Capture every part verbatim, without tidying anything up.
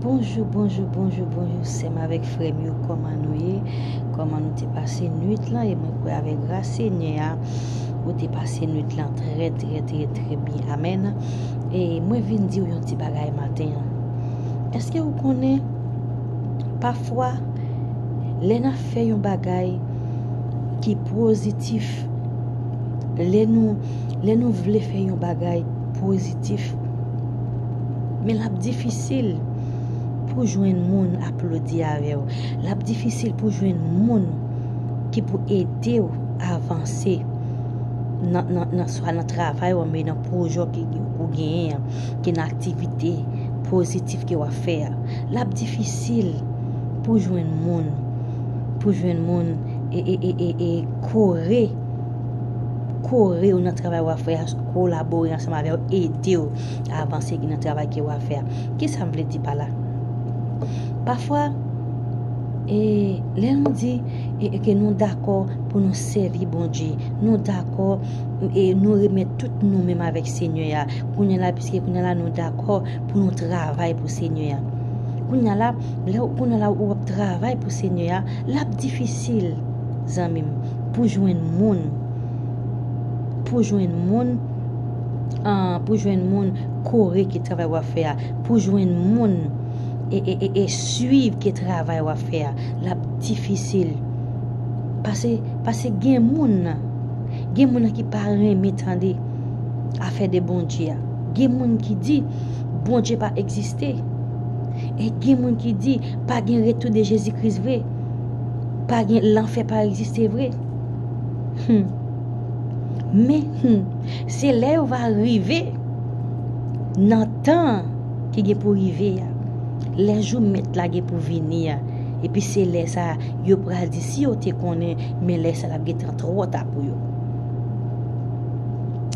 Bonjou, bonjou, bonjou, bonjou, sè m avèk frè m yo, kòman nou ye? Kòman nou te pase nwit lan? E mwen kwè avèk gras Senyè a, ou te pase nwit lan trè, trè, trè, trè byen. Amèn. E mwen vin di w yon ti bagay maten an. Èske ou konnen, pafwa, lè n ap fè yon bagay ki pozitif, lè nou, lè nou vle fè yon bagay pozitif, men l ap difisil pou jwenn moun aplodi avè w. L ap difisil pou jwenn moun ki pou ede w avanse nan, nan, nan, swa nan travay ou, men nan pwojè ki, ou genyen an, ki nan aktivite pozitif ke w ap fè a. L ap difisil pou jwenn moun, pou jwenn moun e, e, e, e, e kore, kore w nan travay w ap fè a, kolabore ansanm avè w, ede w avanse nan travay ke w ap fè a. Kisa m vle di pa la? Pafwa, e, lè nou di e, e ke nou dakò pou nou sèvi Bondye, nou dakò e nou remèt tout nou menm avèk Senyè a. Kounye a la, piske kounye a la nou dakò pou nou travay pou Senyè a. Kounye a la, lè w, kounye a la ou ap travay pou Senyè a, l ap difisil, zanmi m, pou jwenn moun, pou jwenn moun, ah, pou jwenn moun kore ke travay w ap fè a, pou jwenn moun e, e, e, e swiv ke travay w ap fè a, l ap difisil. Pase, pase gen moun nan, gen moun nan ki pa renmen tande afè de Bondye a. Gen moun ki di Bondye pa egziste. E gen moun ki di pa gen retou de Jezi Kris vre. Pa gen, lanfè pa egziste vre. Hmm. Men, hmm, se lè yo va rive nan tan ki gen pou rive a. Lè jou mèt la gen pou vini a. Epi se lè sa a, yo pral di si yo te konnen, men lè sa a l ap gentan twò ta pou yo.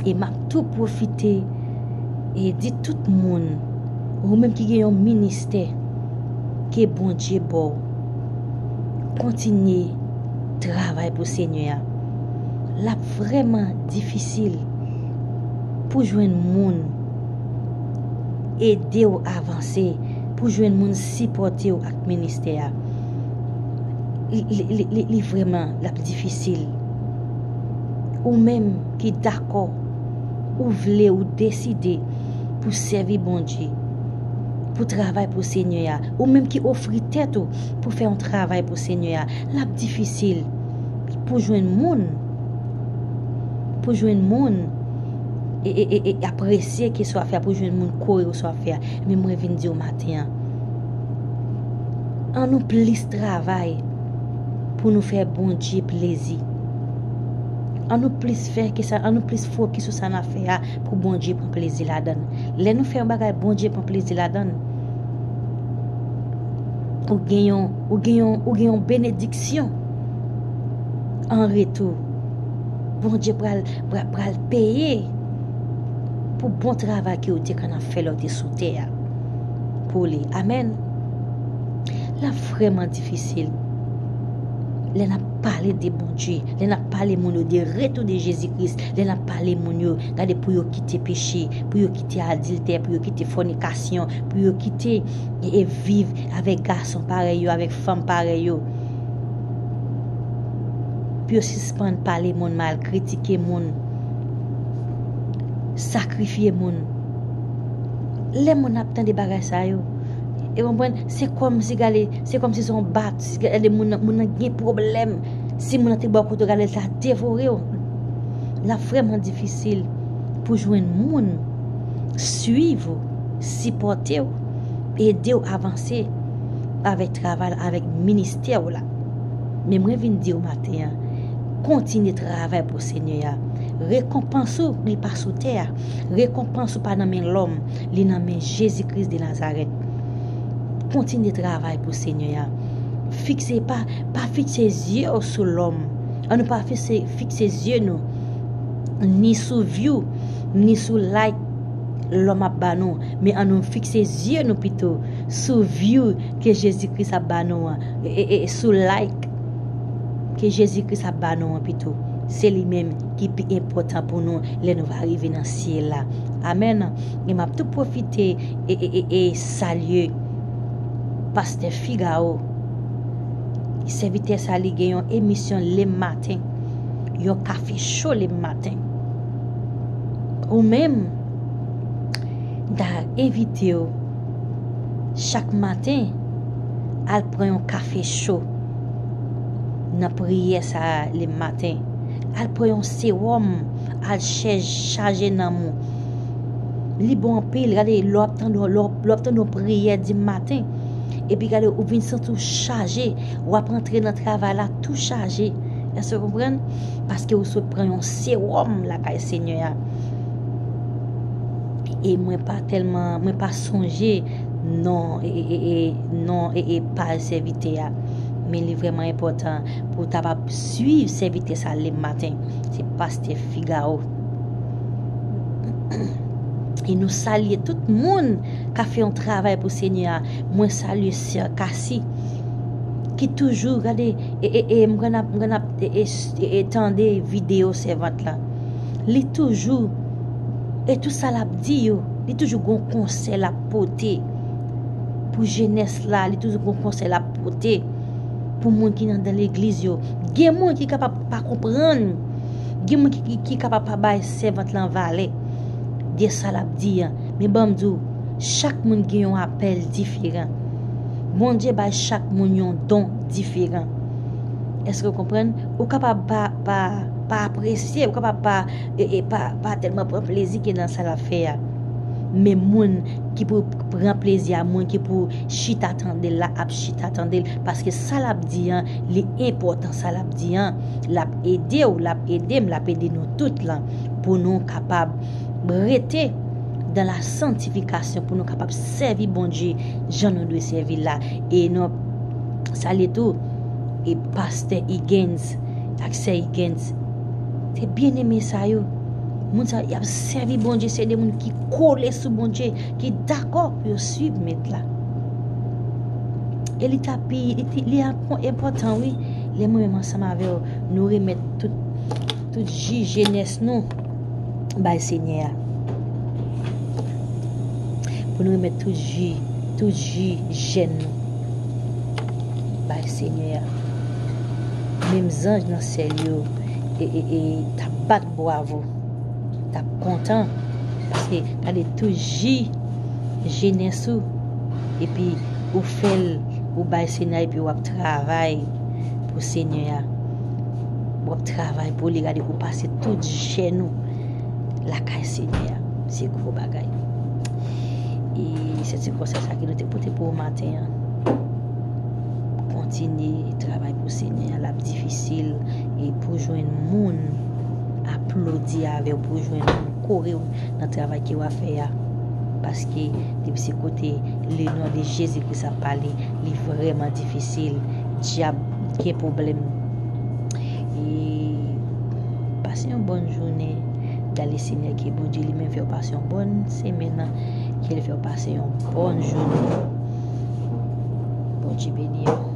E m ap tou pwofite e di tout moun, ou menm ki gen yon ministè ke Bondye ba w, kontinye travay pou Senyè a. L ap vrèman difisil pou jwenn moun ede w avanse, pou jwenn moun sipòte w ak ministè a. Li, li, li, li, li vrèman, l ap difisil. Ou menm ki dakò, ou vle, ou deside pou sèvi Bondye, pou travay pou Senyè a, ou menm ki ofri tèt ou pou fè yon travay pou Senyè a, l ap difisil pou jwenn moun, pou jwenn moun e, e, e, e apresye ke sa w ap fè a, pou jwenn moun kore w sa w ap fè a. Men mwen vin di w maten an, an nou plis travay pou nou fè Bondye plezi. An nou plis fè ke sa, an nou plis fokis sou sa n ap fè a pou Bondye pran plezi ladan l. Lè nou fè yon bagay, Bondye pran plezi ladan l. Ou gen yon, ou gen yon, ou gen yon benediksyon an retou. Bondye pral, pral, pral peye pou bon travay ke ou te konn ap fè lè w te sou tè a pou li. Amèn. L ap vrèman difisil lè n ap pale de Bondye, lè n ap pale moun yo de retou de Jezi Kris, lè n ap pale moun yo, gade, pou yo kite peche, pou yo kite adiltè, pou yo kite fònikasyon, pou yo kite e, e viv avèk gason parèy yo, avèk fanm parèy yo. Pou yo sispann pale moun mal, kritike moun, sakrifye moun. Lè moun ap tande bagay sa yo, e konprann, se kòmsi gade, se kòmsi se yon bat, gade moun nan, moun nan gen pwoblèm. Si moun nan te bò kote w, gade l ta devore w. L ap vrèman difisil pou jwenn moun swiv ou, sipòte w, ede w avanse avèk travay la, avèk ministè w la. Men mwen vin di w maten an, kontinye travay pou Senyè a. Rekonpans ou, li pa sou tè a. Rekonpans ou pa nan men lòm, li nan men Jezi Kris de Nazarèt. Kontinye travay pou Senyè a. Fikse, pa, pa fikse zye w sou lòm. An nou pa fikse, fikse zye nou ni sou view, ni sou like lòm ap ba nou, men an nou fikse zye nou pito sou view ke Jezi Kris ap ba nou an, e, e, e, sou like ke Jezi Kris ap ba nou an pito. Se li menm ki pi enpòtan pou nou lè nou va rive nan syèl la. Amèn. E m ap tou pwofite e, e, e, e salye Pastè Figaro. Sèvitè sa li gen yon emisyon lematen, yon kafe cho lematen. Ou menm, m ta envite w chak maten al pran yon kafe cho nan priyè sa lematen. Al pran yon sewòm, al chèch chaje nanm ou. Li bon anpil, gade, lè w ap tande, lè w ap tande yon priyè dimaten, epi gade, ou vin santi w chaje, w ap antre nan travay la tou chaje. Èske w konprann? Paske ou sot pran yon sewòm lakay Senyè a. E mwen pa tèlman, mwen pa sonje non, e, e, e, e, non, e, e, paj sèvitè a. Men li vrèman enpòtan pou w ta pa swiv sèvitè sa lematen. Se pastè Figaro. E nou salye tout moun k ap fè yon travay pou Senyè a. Mwen salye sè Kasi, ki toujou gade, e, e, e, m konn ap, m konn ap, e, e, e, e, tande videyo sèvant la. Li toujou, e tout sa l ap di yo, li toujou gon konsèy l ap pote pou jenès la, li toujou gon konsèy l ap pote pou moun ki nan, nan legliz yo. Gen moun ki kapab pa konprann, gen moun ki, ki, ki kapab pa bay sèvant lan valè de sa l ap di an. Men ban m di w, chak moun gen yon apèl diferan. Bondye bay chak moun yon don diferan. Èske w konprann? Ou kapab pa, pa, pa apresye, ou kapab pa, e, e, pa, pa tèlman pran plezi ke nan sa l ap fè a. Men moun ki pou pran plezi a, moun ki pou chita tande l la, ap chita tande l. Paske sa l ap di an, li enpòtan sa l ap di an. L ap ede w, l ap ede m, l ap ede nou tout lan. Pou nou kapab rete dans la sanctification, pou nou kapab sèvi Bondye jan nou dwe sèvi l la. E nou salye tou, e pastè Higgins ak sè Higgins. Se byeneme sa yo. Moun sa yo, y ap sèvi Bondye, se de moun ki kole sou Bondye, ki dakò pou yo swiv Mèt la. E li ta pi, li, li, li ankò enpòtan, wi, lè mwen menm ansanm avè w, nou remèt tout, tout ji jenès nou bay Senyè a. Pou nou remèt tout ji, tout ji jèn nou bay Senyè a. Menm zanj nan syèl yo, e, e, e, t ap bat bwavo, t ap kontan, paske gade tout ji jenès ou, epi ou fè l, ou bay Senyè a, epi w ap travay pou Senyè a. W ap travay pou li, gade ou pase tout jèn ou lakay Senyè a. Se gwo bagay. E se ti konsèy sa ke nou te pote pou ou maten an. Kontinye travay pou Senyè a, l ap difisil, e pou jwenn moun aplodi avè w, pou jwenn moun kore w nan travay ke w ap fè a. Paske depi se kote le non de Jezi Kris ap pale, li vrèman difisil. Dyab gen pwoblèm. E pase yon bòn jounen. Dale Senyè, ke Bondye li menm fè w pase yon bòn semèn nan, ke l fè w pase yon bòn jounen. Bondye beni w.